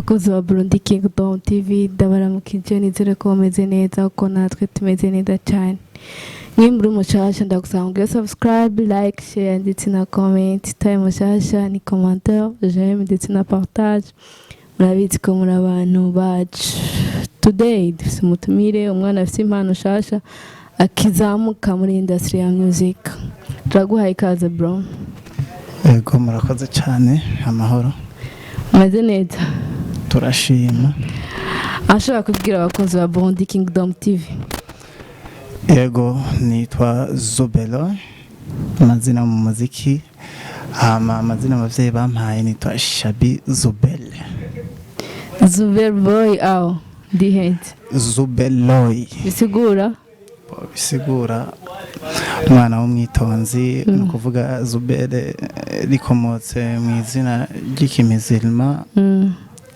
Bakunzi ba Burundi Kingdom TV, ndabaramukije. Nizere ko bameze neza kuko natwe tumeze neza cyane. Nimba uri mushasha, ndagusaba ngo subscribe, like, share ndetse na comment. Utaye mushasha ni commentaire, j'aime ndetse na partage. Murabizi ko muri abantu bacu. Today dufise umutumire, umwana afise impano shasha akizamuka muri industry ya music. Turaguhaye ikaze, bro. Yego, murakoze cyane. Amahoro? Umeze neza? Turashima. Ashobora kubwira abakunzi ba Burundi Kingdom TV? Yego, nitwa Zubelo amazina mu muziki, hama amazina abavyeyi bampaye nitwa Shabi Zubel. Zuber Boy aho ndihenze? Zubeloy. Bisigura? Bisigura umwana w'umwitonzi. Ni ukuvuga Zubel rikomotse mu izina ry'ikimizilma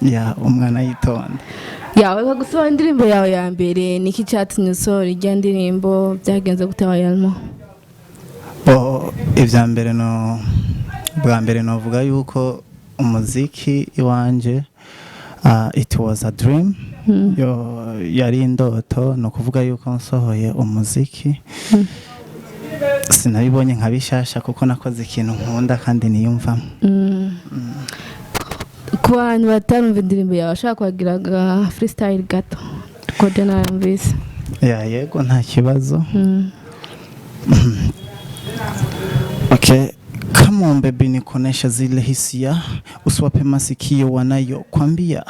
ya umwana yitonda. Yawe gusohora indirimbo yawe ya mbere, niki cyatumye usohora irya ndirimbo? Byagenze gute wayalmo? Bo, ibya mbere no bwa mbere novuga yuko umuziki iwanje, it was a dream, yo yari indoto. Ni ukuvuga yuko nsohoye umuziki sinabibonye nka bishasha, kuko nakoze ikintu nkunda kandi niyumvamo. Ku bantu batarumva indirimbo yawe, ashaka kuhagira aga freestyle gato kuko je nayumvise. Ya, yego, nta kibazo. Okay. Come on baby, nikuonesha zile hisia, usiwape masikio wanayokwambia.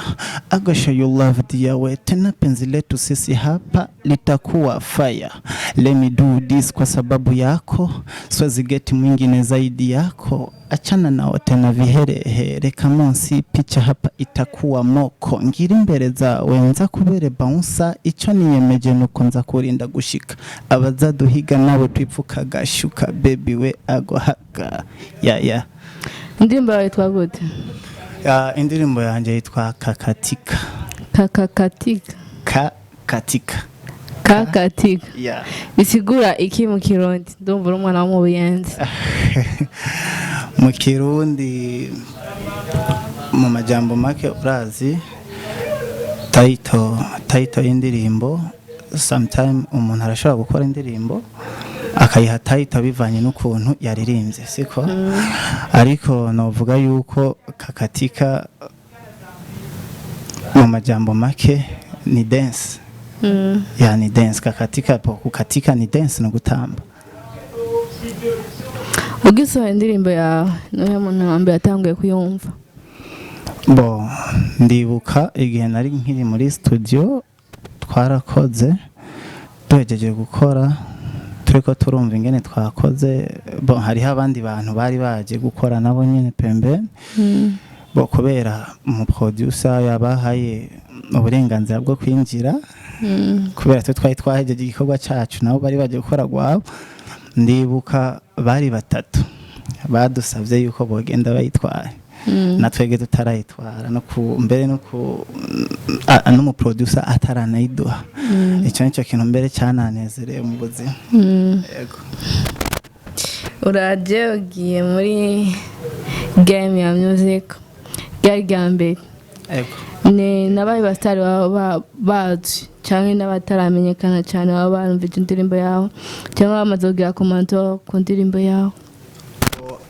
I go show you love dear, we tena penzi letu sisi hapa litakuwa fire. Let me do this kwa sababu yako, siwezi get mwingine zaidi yako. Achana nao tena viherehere, come on, si picha hapa itakuwa moko. Ngira imbere zawe nza kubere bouncer, ico niyemeje nuko nza kurinda gushika abazaduhiga nawe twipfuka gashuka, baby we agohaga ya ya. Indirimbo yawe yitwa gute? Ya, indirimbo yanjye yitwa Kakatika. Kakakatika? Kakatika. Kakatika? Ya. Bisigura iki mu Kirundi? Ndumva uri umwana wo mu Buyenzi. Mu Kirundi, mu majambo make, urazi title y'indirimbo, sometime umuntu arashobora gukora indirimbo akayiha title bivanye n'ukuntu yaririmbye, siko? Ariko novuga yuko kakatika mu majambo make ni dance. Ya, ni dance. Kakatika po kukatika ni dance, no gutamba. Ugisohora indirimbo yawe, niwe muntu wa mbere yatanguye kuyumva? Bo, ndibuka igihe nari nkiri muri studio, twarakoze, duhejeje gukora turiko turumva ingene twakoze. Bo, hariho abandi bantu bari baje gukora nabo nyene pembeni. Bo, kubera umu producer yabahaye uburenganzira bwo kwinjira, kubera twe twari twahejeje igikorwa cacu, nabo bari baje gukora gwabo. Ndibuka bari batatu badusavye yuko bogenda bayitwaye, na twebwe tutarayitwara, no ku mbere no ku n'umu producer ataranayiduha. Icyo nicyo kintu mbere cyananezereye mu buzima. Yego. Uraje ugiye muri game ya music ryari rya mbere? Yego. Ni n'abahe basitari baba bazwi cyangwa n'abataramenyekana cyane baba barumvise indirimbo yawe cyangwa bamaze kugira commentaire ku ndirimbo yawe?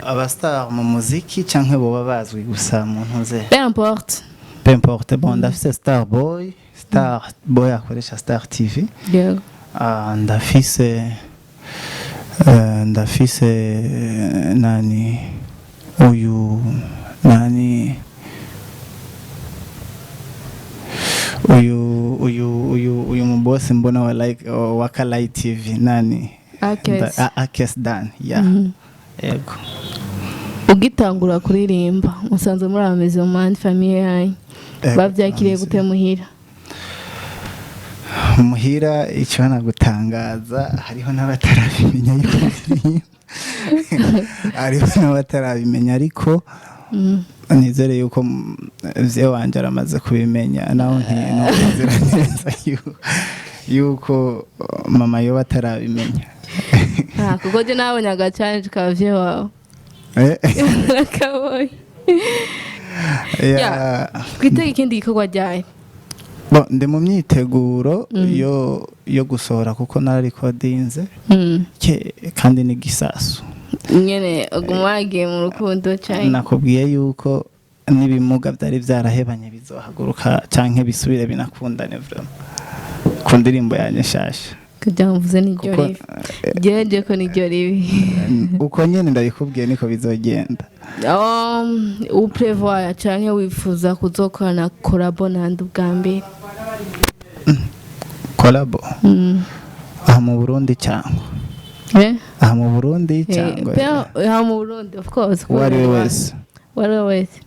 Abastar mu muziki canke boba bazwi gusa mu ntuze? Peu importe. Peu importe. Bon, ndafise Star Boy, Star Boy akoresha Star TV. Yego. Ah, ndafise nani uyu, nani uyu mubosi mbona wa like wa Kalai TV, nani? Akes. Akes Dan, yeah. Yego. Ugitangura kuririmba, musanzwe muri abamezomani, famille yanyu Yego, bavyakiriye gute muhira? Muhira icyo nagutangaza, hariho n'abatarabimenya yuko ndirimba, hariho n'abatarabimenya, ariko nizere yuko mvye wanje aramaze kubimenya. Naho ntinzira neza yuko mama yoba atarabimenya. Ah, kuko je nabonye aga challenge ka vye wawe. Eh, Nakabonye. Yeah. Twitege ikindi gikorwa ryayo? Bon, ndi mu myiteguro yo gusohora kuko nararikodinze. Kandi ni gisasu. Nyene uguma wagiye mu rukundo cyane. Nakubwiye yuko n'ibimuga byari byarahebanye bizohaguruka canke bisubire binakundane, vraiment, ku ndirimbo yanjye nshasha. Kugira ngo mvuze niryo Kuko ribi ryeje ko niryo ribi. Uko nyene ndabikubwiye niko bizogenda. Uprévoya canke wifuza kuzokorana collabo nande ubwa mbere? Collabo aha mu Burundi cyangwa Eh? Aha mu Burundi cyangwa Aha mu Burundi, of course. Uwo ari we wese. Uwo ari we wese.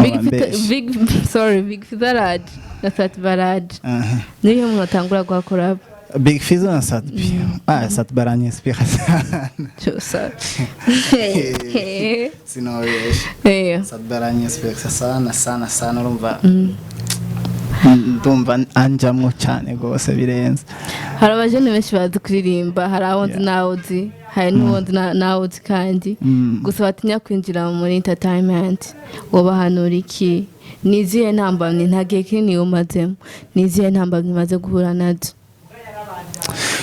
Big Noba Fita, mbeshe. Big, sorry, Big Fizzo araje na Sat baraje. Aha. Niyo umuntu atangura guha collabo? Big Fizzo na Sat-B. Ah, Sat-B aranyinspira sana. Cyusa. Sinobesha. Sat-B aranyinspira sana sana sana, urumva ndumva anjamwo cyane rwose birenze. Hari abajene benshi bazi kuririmba, hari abo nzi n'abo nzi, hari n'uwo nzi n'abo nzi kandi gusa batinya kwinjira muri entertainment. Wobahanura iki? Ni izihe ntambamyi, nta gihe kinini umazemo, ni izihe ntambamyi umaze guhura nazo?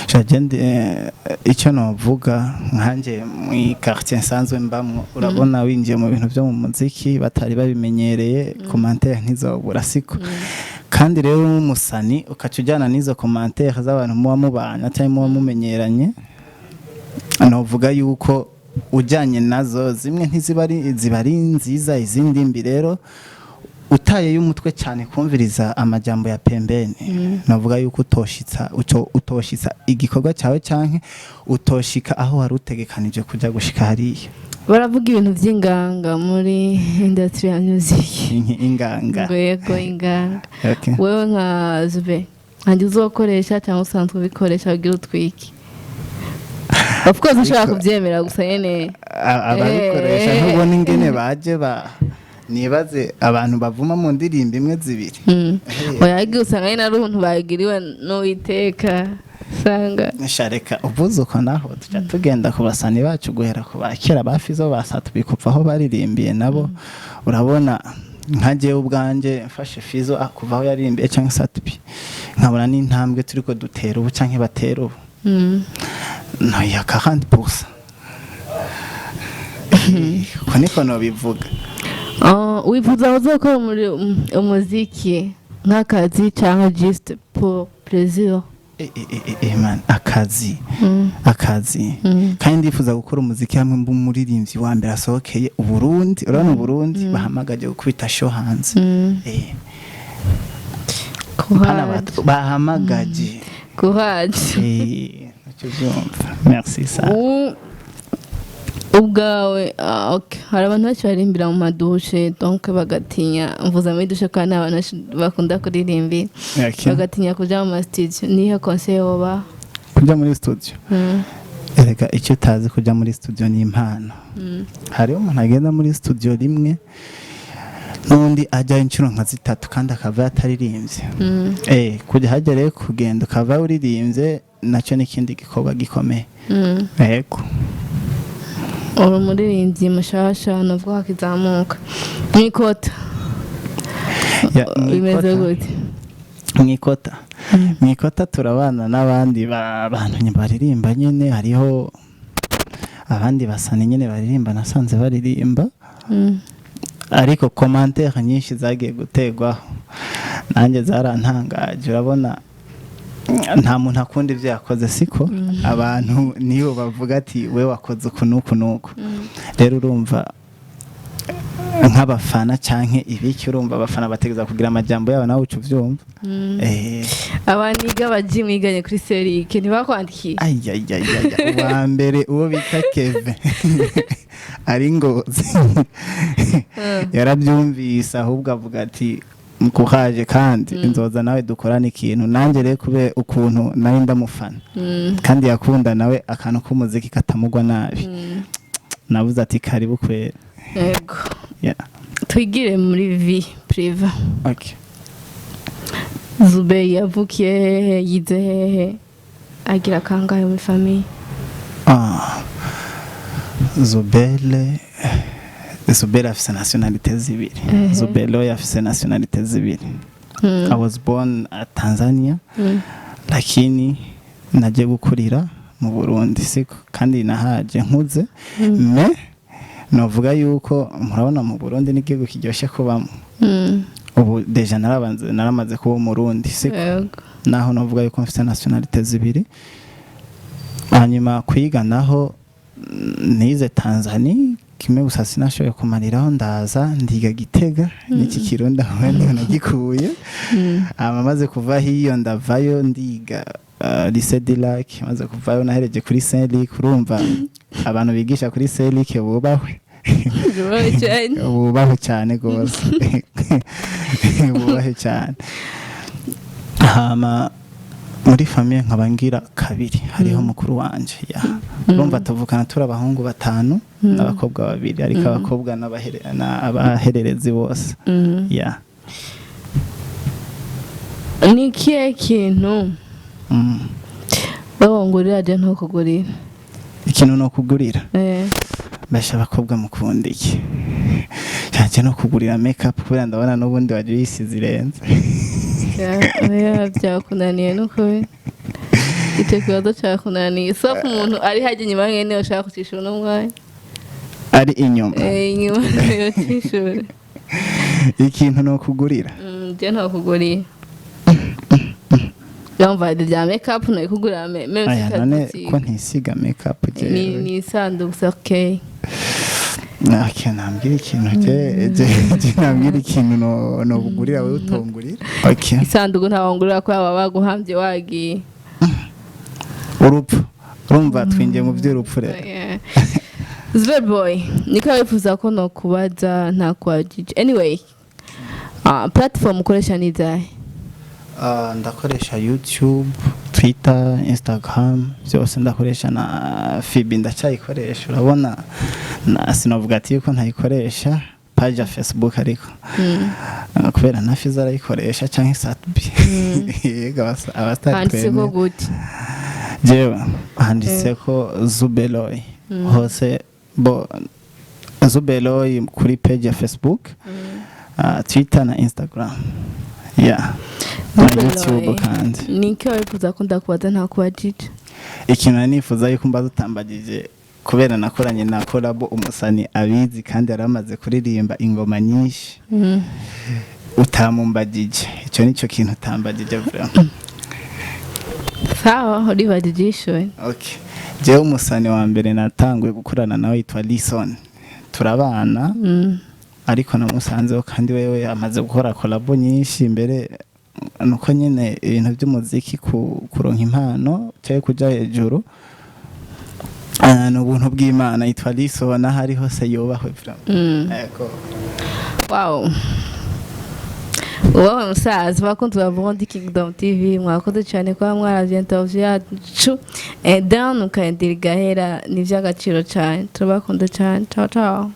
Jagende, icyo novuga nkanjye mu quartier nsanzwe mbamwo, urabona winjiye mu bintu byo mu muziki batari babimenyereye, commentaire ntizobura, siko? Kandi rero umusani ukaca ujyana n'izo commentaire z'abantu muba mubana cyangwa muba mumenyeranye, novuga yuko ujyanye nazo zimwe ntiziba ari, ziba ari nziza izindi mbi. Rero utaye y'umutwe cyane kumviriza amajambo ya pembeni, navuga yuko utoshitsa uco utoshitsa igikorwa cyawe canke utoshika aho wari utegekanije kujya gushika hariya. Baravuga ibintu by'inganga muri industry ya music. Inganga? Ngo yego, inganga. Okay. Wewe nka Zube nkanjye uzokoresha cyangwa usanzwe ubikoresha kugira utwike? Of course ushobora kubyemera gusa nyene. Ababikoresha ntubona ingene baje ba nibaze abantu bavuma mu ndirimbo imwe zibiri. Oya, ariko usanga nyine ari ubuntu bagiriwe n'Uwiteka, usanga Shareka uvuze uko, naho tuca tugenda ku basani bacu guhera ku ba kera ba Fizzo, ba Sat-B, kuva aho baririmbiye nabo. Urabona nka jewe ubwanje mfashe Fizzo, kuva aho yaririmbiye, cyangwa Sat-B, nkabona n'intambwe turiko dutera ubu canke batera ubu, no ya 40%, ko niko nobivuga. Ah, wifuza uzokora muri umuziki nk'akazi cyangwa juste pour plaisir? Man, akazi. Akazi. Kandi ndifuza gukora umuziki hamwe mba umuririmbyi wa mbere asohokeye Uburundi, urabona Uburundi bahamagaje gukubita show hanze. Pana Courage. Bahamagaje. Courage. Ntacyo byumva, merci sa. Ubwawe, okay. Hari abantu benshi baririmbira mu madushe, donc bagatinya, mvuza muri douche kandi abantu benshi bakunda kuririmbira, bagatinya kuja mu ma studio. Niyo conseil woba? Kujya muri studio? Erega icyo utazi, kujya muri studio ni impano. Hariho umuntu agenda muri studio rimwe n'undi ajyayo inshuro nka zitatu kandi akava yataririmbye. Kujya hajya rero, kugenda ukava uririmbye, nacyo ni ikindi gikorwa gikomeye. Yego. Uri umuririmbyi mushasha nubwo hakizamuka mwikota. Ya, Bimeze mwikota. gute? Mwikota, mwikota turabana n'abandi bantu baririmba nyine, hariho abandi basani nyine baririmba, nasanze baririmba. Ariko commentaire nyinshi zagiye gutegwaho nanjye zarantangaje. Urabona nta muntu akunda ibyo yakoze, siko? Abantu nibo bavuga ati we wakoze uku n'uku n'uku. Rero urumva nk'abafana canke ibiki, urumva abafana bategeza kugira amajambo yabo, nawe uca uvyumva. Abaniga baji mwiganye kuri serike ntibakwandikiye? Ayayayaya, uwa mbere uwo bita Keve ari Ngozi yarabyumvise, ahubwo avuga ati mkuhaje kandi nzoza nawe dukorana ikintu. Nanjye rero kubera ukuntu nari ndamufana kandi yakunda nawe akantu k'umuziki katamugwa nabi, nabuze ati karibu kwera. Yego. Yeah. Twigire muri vie privée. Okay. Zube yavukiye hehe, yize hehe, agira kangahe muri famille? Ah, Zubele Zuberi afise nationalité zibiri. Zubero afise nationalité zibiri. I was born at Tanzania, lakini nagiye gukurira mu Burundi, siko? Kandi nahaje nkuze, mais novuga yuko murabona mu Burundi n'igihugu kiryoshye kubamo. Ubu déjà narabanze naramaze kuba Umurundi, siko? Yego. Naho novuga yuko mfite nationalité zibiri. Hanyuma kwiga naho, nize Tanzania kimwe gusa, sinashoboye kumariraho, ndaza ndiga Gitega n'iki Kirundi aho niho nagikuye. Hama maze kuva hiyo ndavayo ndiga Lycée du Lac. Maze kuvayo nahereje kuri Saint Luc. Urumva abantu bigisha kuri Saint Luc bubahwe. Bubahwe cyane. Bubahwe cyane rwose, bubahwe cyane. Hama muri famille nkaba ngira kabiri, hariho mukuru wanje ya urumva tuvukana turi abahungu batanu n'abakobwa babiri, ariko abakobwa abahererezi bose ya. Ni ikihe kintu wowe wongurira je ntukugurira? Ikintu no kugurira? Eh. Mbese abakobwa mukunda iki? Cyane no kugurira makeup, kubera ndabona n'ubundi waje uyisize irenze. Oya, byakunaniye n'ukuri, icyo kibazo cyakunaniye, sauf umuntu ari hajya inyuma mwene ushaka kucishura uno mwanya. Ari inyuma? Eh, inyuma yocishura. Ikintu no kugurira? Je ntakuguriye. Yumva bya makeup nayikugurira même. Aya none ko ntisiga makeup ni jewe? Ni isanduku, okay. Okay, nambwira ikintu je nambwira ikintu no kugurira wewe utongurira, okay. Isanduku ntawongurira ko baba baguhambye wagiye. Urupfu, urumva twinjiye mu by'urupfu rero. Yeah. Zver boy, niko wifuza ko nokubaza ntakwagije. Anyway, platform ukoresha ni izahe? Ndakoresha YouTube, Twitter, Instagram, byose ndakoresha, na FB ndacyayikoresha. Urabona na sinovuga ati yuko ntayikoresha page ya Facebook, ariko kubera na Fiza arayikoresha cyangwa Satbi. Yego, abastar Handitse ko twemera. gute? Jewe handitse ko Zubeloy hose, bo Zubeloy kuri page ya Facebook, Twitter na Instagram, yeah, na Zubeloy. YouTube kandi. Niko wifuza ko ndakubaza ntakwagije? Ikintu nari nifuza yuko mbaza utambagije, kubera nakoranye na collabo umusani abizi kandi yari amaze kuririmba ingoma nyinshi, utamumbagije. Icyo nicyo kintu utambagije vraiment. Sawa, uribagije ishoye. Okay, jewe umusani wa mbere natanguye gukorana nawe yitwa Lison, turabana, ariko namusanzeho kandi wewe amaze gukora collabo nyinshi. Mbere nuko nyine ibintu by'umuziki kuronka impano cyangwa kuja hejuru, ni ubuntu bw'Imana. Yitwa Lison, aho ari hose yubahwe vraiment. Ego. Wow, wowe musaza, bakunzi ba Burundi Kingdom TV, mwakoze cyane kuba mwaravye interview yacu and then mukayindira igahera, ni ivy'agaciro cyane. Turabakunda cyane. Ciao ciao.